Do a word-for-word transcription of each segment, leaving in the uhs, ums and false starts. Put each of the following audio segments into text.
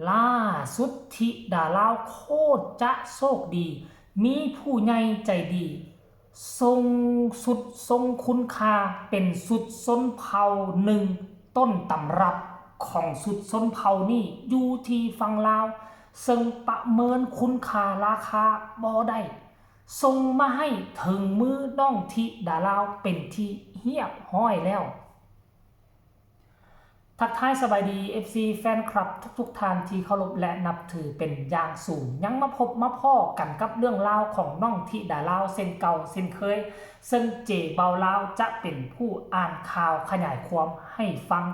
ล่าสุดธิดาลาวโคตรจะโชคดี มีผู้ใหญ่ใจดี ส่งชุดทรงคุณค่า เป็นชุดชนเผ่าหนึ่งต้นตำรับของชุดชนเผ่านี้อยู่ที่ฝั่งลาว ซึ่งประเมินคุณค่าราคาบ่ได้ ส่งมาให้ถึงมือน้องธิดาลาวเป็นที่เรียบร้อยแล้ว ทักทายสบายดี เอฟซี แฟนคลับทุกๆท่านที่เคารพและนับถือเป็นอย่างสูง ยังมาพบมาพ้อกันกับเรื่องราวของน้องธิดาลาวเช่นเก่าเช่นเคย ซึ่งเจเบาลาวจะเป็นผู้อ่านข่าวขยายความให้ฟัง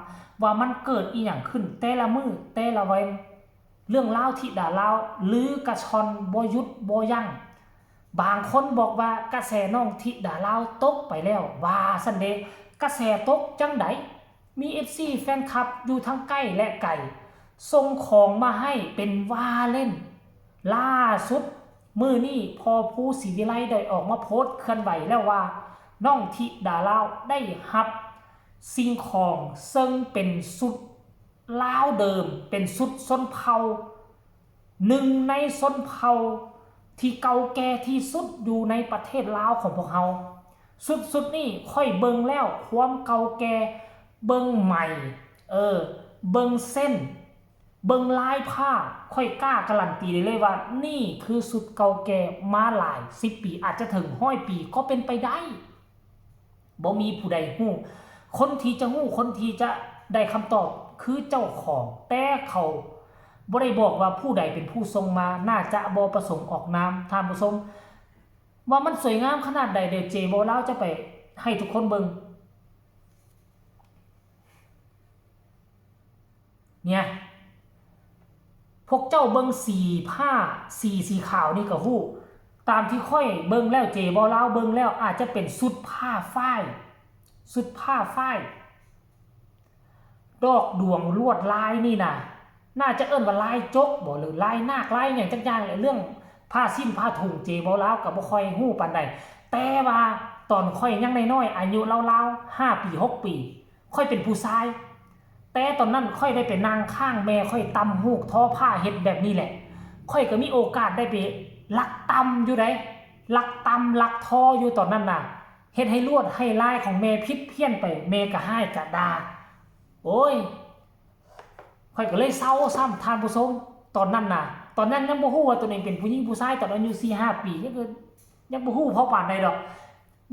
ว่ามันเกิดอีหยังขึ้นแต่ละมื้อแต่ละวัน เรื่องราวธิดาลาวลือกระชอนบ่หยุดบ่ยั้ง บางคนบอกว่ากระแสน้องธิดาลาวตกไปแล้ว ว่าซั่นเด้ กระแสตกจั่งใด มี เอฟซี แฟนคลับอยู่ทั้งใกล้และไกล ส่งของมาให้เป็นว่าเล่น ล่าสุดมื้อนี้ พอ ภู ศรีวิไลได้ออกมาโพสต์เคลื่อนไหวแล้วว่า น้องธิดาลาวได้รับสิ่งของซึ่งเป็นชุดลาวเดิม เป็นชุดชนเผ่า หนึ่งในชนเผ่าที่เก่าแก่ที่สุดอยู่ในประเทศลาวของพวกเฮา ชุดชุดนี้ข้อยเบิ่งแล้วความเก่าแก่ เบิ่งไหม เออ เบิ่งเส้น เบิ่งลายผ้า ข้อยกล้าการันตีได้เลยว่านี่คือชุดเก่าแก่มาหลายสิบปี อาจจะถึงร้อยปีก็เป็นไปได้ บ่มีผู้ใดฮู้ คนที่จะฮู้ คนที่จะได้คำตอบคือเจ้าของ แต่เขาบ่ได้บอกว่าผู้ใดเป็นผู้ส่งมา น่าจะบ่ประสงค์ออกนาม ท่านผู้ชม ว่ามันสวยงามขนาดใด เดี๋ยวเจเบาลาวจะไปให้ทุกคนเบิ่ง เนี่ย พวกเจ้าเบิ่งสีผ้า สี สีขาวนี่ก็ฮู้ ตามที่ข้อยเบิ่งแล้ว เจเบาลาวเบิ่งแล้ว อาจจะเป็นชุดผ้าฝ้าย ชุดผ้าฝ้าย ดอกดวงลวดลายนี่นะ น่าจะเอิ้นว่าลายจกบ่ หรือลายนาค ลายหยังจักอย่างแหละ เรื่องผ้าสิ้นผ้าถุง เจเบาลาวก็บ่ค่อยฮู้ปานใด แต่ว่าตอนข้อยยังน้อยๆ อายุราวๆ ห้าปี หกปี ข้อยเป็นผู้ชาย แต่ตอนนั้นข้อยได้ไปนั่งข้างแม่ข้อยตำฮูกทอผ้าเฮ็ดแบบนี้แหละ ข้อยก็มีโอกาสได้ไปลักตำอยู่ได๋ ลักตำลักทออยู่ตอนนั้นน่ะ เฮ็ดให้ลวดให้ลายของแม่ผิดเพี้ยนไป แม่ก็ฮ้ายก็ด่า โอ้ย ข้อยก็เลยเซาซ้ำ ท่านผู้ชม ตอนนั้นน่ะ ตอนนั้นยังบ่ฮู้ว่าตัวเองเป็นผู้หญิงผู้ชาย ตอนอายุสี่ห้าปี ยังบ่ ยังบ่ฮู้พอปานใดดอก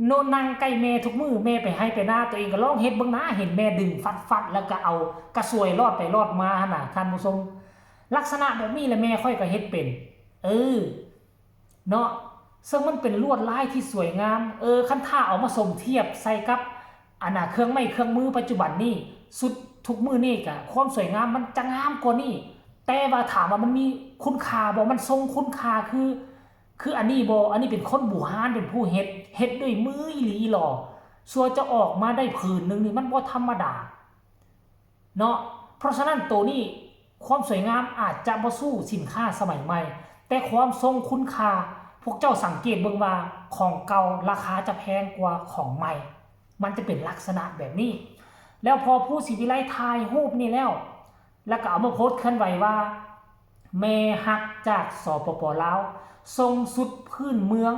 โน นั่งใกล้แม่ทุกมื้อ แม่ไปไฮ่ไปนา ตัวเองก็ลองเฮ็ดเบิ่งนะ เห็นแม่ดึงฟัดๆ แล้วก็เอากระสวยลอดไปลอดมาหั่นน่ะ ท่านผู้ชม ลักษณะแบบนี้แหละแม่ข้อยก็เฮ็ดเป็น เออ เนาะ ซึ่งมันเป็นลวดลายที่สวยงาม เออ คันถ้าเอามาสมเทียบใส่กับ อันน่ะ เครื่องไม้เครื่องมือปัจจุบันนี่ ชุดทุกมื้อนี่ก็ความสวยงามมันจะงามกว่านี้ แต่ว่าถามว่ามันมีคุณค่าบ่ มันทรงคุณค่าคือ คืออันนี้บ่ อันนี้เป็นคนบูฮานเป็นผู้เฮ็ด เฮ็ดด้วยมืออีหลีอีหลอ สั่วจะออกมาได้ผืนหนึ่งนี่มันบ่ธรรมดา เนาะ เพราะฉะนั้นตัวนี้ความสวยงามอาจจะบ่สู้สินค้าสมัยใหม่ แต่ความทรงคุณค่า พวกเจ้าสังเกตเบิ่งว่าของเก่าราคาจะแพงกว่าของใหม่ มันจะเป็นลักษณะแบบนี้ แล้วพอ ภู ศรีวิไลถ่ายรูปนี่แล้ว แล้วก็เอามาโพสต์เคลื่อนไหวว่า แม่ฮักจาก สปป ลาว ส่งชุดพื้นเมือง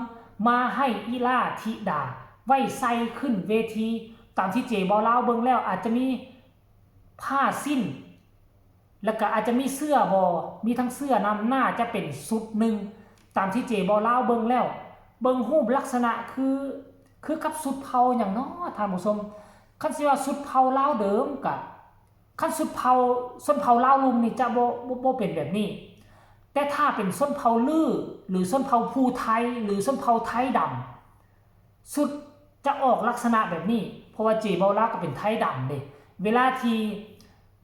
มาให้อีหล่าธิดา ไว้ใส่ขึ้นเวที ตามที่เจเบาลาวเบิ่งแล้วอาจจะมีผ้าสิ้น แล้วก็อาจจะมีเสื้อบ่ มีทั้งเสื้อนำ น่าจะเป็นชุดหนึ่ง ตามที่เจเบาลาวเบิ่งแล้ว เบิ่งรูปลักษณะคือ คือกับชุดเผ่าหยังน้อ ท่านผู้ชม คันสิว่าชุดเผ่าลาวเดิมกะ คันชนเผ่า ชนเผ่าลาวลุ่มนี่จะบ่ บ่ บ่เป็นแบบนี้ แต่ถ้าเป็นชนเผ่าลื้อ หรือชนเผ่าภูไท หรือชนเผ่าไทดำ ชุดจะออกลักษณะแบบนี้ เพราะว่าเจเบาลาวก็เป็นไทดำเด้ เวลาที่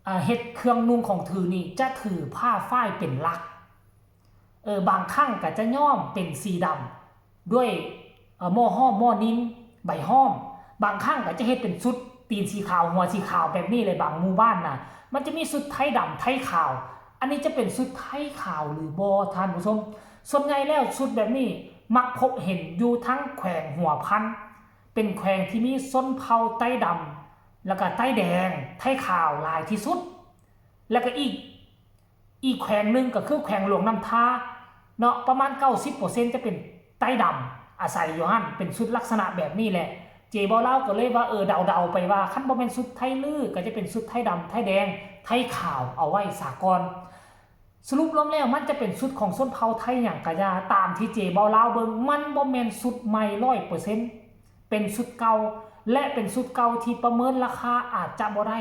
อ่า เฮ็ดเครื่องนุ่งของถือนี่จะถือผ้าฝ้ายเป็นหลัก เออ บางครั้งก็จะย้อมเป็นสีดำ ด้วย เอ่อ หม้อฮ้อม หม้อนิน ใบฮ้อม บางครั้งก็จะเฮ็ดเป็นชุดตีนสีขาว หัวสีขาวแบบนี้เลย บางหมู่บ้านน่ะ มันจะมีชุดไทดำ ไทขาว อันนี้จะเป็นชุดไทขาวหรือบ่ ท่านผู้ชม ส่วนใหญ่แล้วชุดแบบนี้มักพบเห็นอยู่ทั้งแขวงหัวพัน เป็นแขวงที่มีชนเผ่าไทดำ แล้วก็ไทแดง ไทขาวหลายที่สุด แล้วก็อีก อีกแขวงหนึ่งก็คือแขวงหลวงน้ำทาเนาะ ประมาณเก้าสิบเปอร์เซ็นต์จะเป็นไทดำ อาศัยอยู่หั่น เป็นชุดลักษณะแบบนี้แหละ เจบ่าวลาวก็เลยว่า เออ เดาๆไปว่า คันบ่แม่นชุดไทลื้อ ก็จะเป็นชุดไทดำ ไทแดง ไทขาว เอาไว้สากล สรุปรวมแล้วมันจะเป็นชุดของชนเผ่าไทหยังกะยา ตามที่เจบ่าวลาวเบิ่ง มันบ่แม่นชุดใหม่ร้อยเปอร์เซ็นต์ เป็นชุดเก่า และเป็นชุดเก่าที่ประเมินราคาอาจจะบ่ได้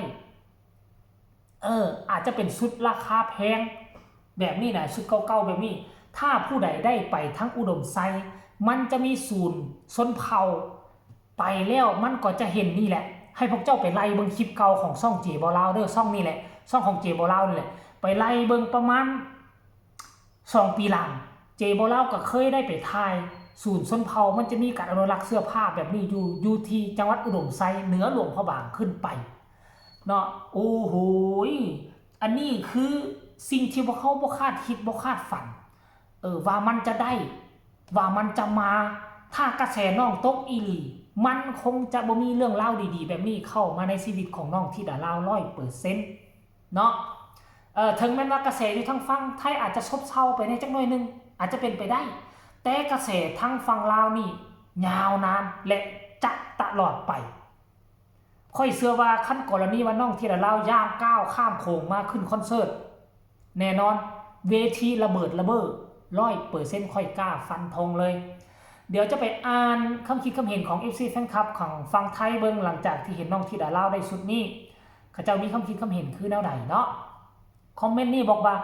เออ อาจจะเป็นชุดราคาแพง แบบนี้นะ ชุดเก่าๆแบบนี้ ถ้าผู้ใดได้ไปทางอุดมไซ มันจะมีศูนย์ชนเผ่า ไปแล้วมันก็จะเห็นนี่แหละ ให้พวกเจ้าไปไล่เบิ่งคลิปเก่าของช่องเจบ่าวลาวเด้อ ช่องนี่แหละ ช่องของเจบ่าวลาวนี่แหละ ไปไล่เบิ่งประมาณสองปีหลัง เจบ่าวลาวก็เคยได้ไปถ่ายศูนย์ชนเผ่า มันจะมีการอนุรักษ์เสื้อผ้าแบบนี้อยู่ อยู่ที่จังหวัดอุดมไซ เหนือหลวงพระบางขึ้นไปเนาะ โอ้โหย อันนี้คือสิ่งที่พวกเขาบ่คาดคิดบ่คาดฝัน เออ ว่ามันจะได้ ว่ามันจะมา ถ้ากระแสน้องตกอีหลี มันคงจะบ่มีเรื่องราวดีๆแบบนี้เข้ามาในชีวิตของน้องธิดาลาวร้อยเปอร์เซ็นต์เนาะ เออ ถึงแม้นว่ากระแสอยู่ทางฝั่งไทยอาจจะซบเซาไปในจักหน่อยหนึ่ง อาจจะเป็นไปได้ แต่กระแสทางฝั่งลาวนี่ยาวนานและจะตลอดไป ข้อยเชื่อว่าคันกรณีว่าน้องธิดาลาวย่างก้าวข้ามโขงมาขึ้นคอนเสิร์ต แน่นอน เวทีระเบิดระเบ้อร้อยเปอร์เซ็นต์ ข้อยกล้าฟันธงเลย เดี๋ยวจะไปอ่านคำคิดคำเห็นของ เอฟซี แฟนคลับของฝั่งไทยเบิ่ง หลังจากที่เห็นน้องธิดาลาวได้ชุดนี้ เขาเจ้ามีคำคิดคำเห็นคือแนวใดเนาะ คอมเมนต์นี้บอกว่า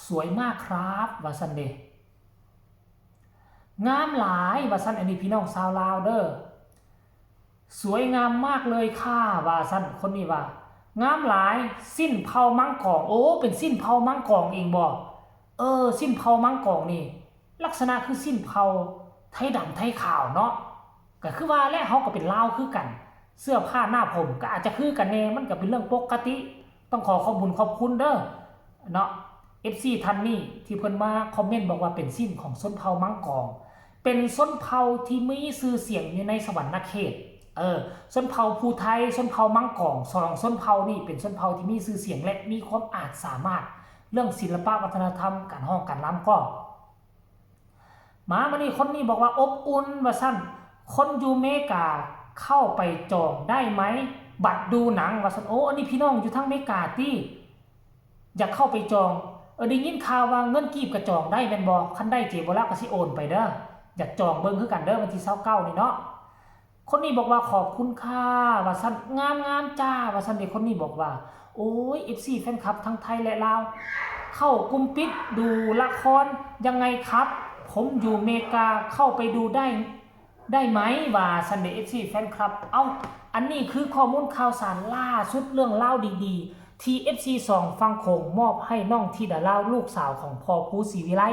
สวยมากครับ ว่าซั่นเด้ งามหลาย ว่าซั่น อันนี้พี่น้องชาวลาวเด้อ สวยงามมากเลยค่ะ ว่าซั่น คนนี้ว่า งามหลาย สิ้นเผ่ามังกอง โอ้ เป็นสิ้นเผ่ามังกองเองบ่ เออ สิ้นเผ่ามังกองนี่ ลักษณะคือสิ้นเผ่าไทดำไทขาวเนาะ ก็คือว่าแหละ เฮาก็เป็นลาวคือกัน เสื้อผ้าหน้าผมก็อาจจะคือกันแน่ มันก็เป็นเรื่องปกติ ต้องขอขอบบุญขอบคุณเด้อ เนาะ เอฟซี ท่านนี้ที่เพิ่นมาคอมเมนต์บอกว่าเป็นสิ้นของชนเผ่ามังกอง เป็นชนเผ่าที่มีชื่อเสียงอยู่ในสวรรคเขต เออ ชนเผ่าภูไท ชนเผ่ามังกอง สองชนเผ่านี่เป็นชนเผ่าที่มีชื่อเสียงและมีความอาจสามารถเรื่องศิลปะวัฒนธรรม การฮ้องการรำก็ มา มานี่ คนนี้บอกว่าอบอุ่น ว่าซั่น คนอยู่เมกาเข้าไปจองได้ไหม บัตรดูหนัง ว่าซั่น โอ้ อันนี้พี่น้องอยู่ทางเมกาติ อยากเข้าไปจอง เออ ได้ยินข่าวว่าเงินกีบก็จองได้แม่นบ่ คันได้เจบ่าวลาวก็สิโอนไปเด้อ อยากจองเบิ่งคือกันเด้อ วันที่ซาวเก้านี่เนาะ คนนี้บอกว่าขอบคุณค่ะ ว่าซั่น งามๆจ้า ว่าซั่นเด้ คนนี้บอกว่า โอ้ย เอฟซี แฟนคลับทั้งไทยและลาว เข้ากลุ่มปิดดูละครยังไงครับ ผมอยู่เมกาเข้าไปดูได้ ได้ไหม ว่าซั่นเด้ เอฟซี แฟนคลับ เอ้า อันนี้คือข้อมูลข่าวสารล่าสุด เรื่องราวดีๆ ที่ เอฟซี สองฝั่งโขงมอบให้น้องธิดาลาว ลูกสาวของพ่อภูศรีวิไล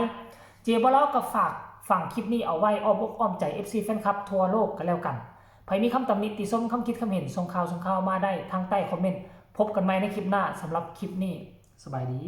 เจบ่าวลาวก็ฝากฝังคลิปนี้เอาไว้อ้อมอกอ้อมใจ เอฟซี แฟนคลับทั่วโลกกันแล้วกัน ไผมีคำตำหนิติชม คำคิดคำเห็น ส่งข่าวส่งข่าวมาได้ทางใต้คอมเมนต์ พบกันใหม่ในคลิปหน้า สำหรับคลิปนี้ สบายดี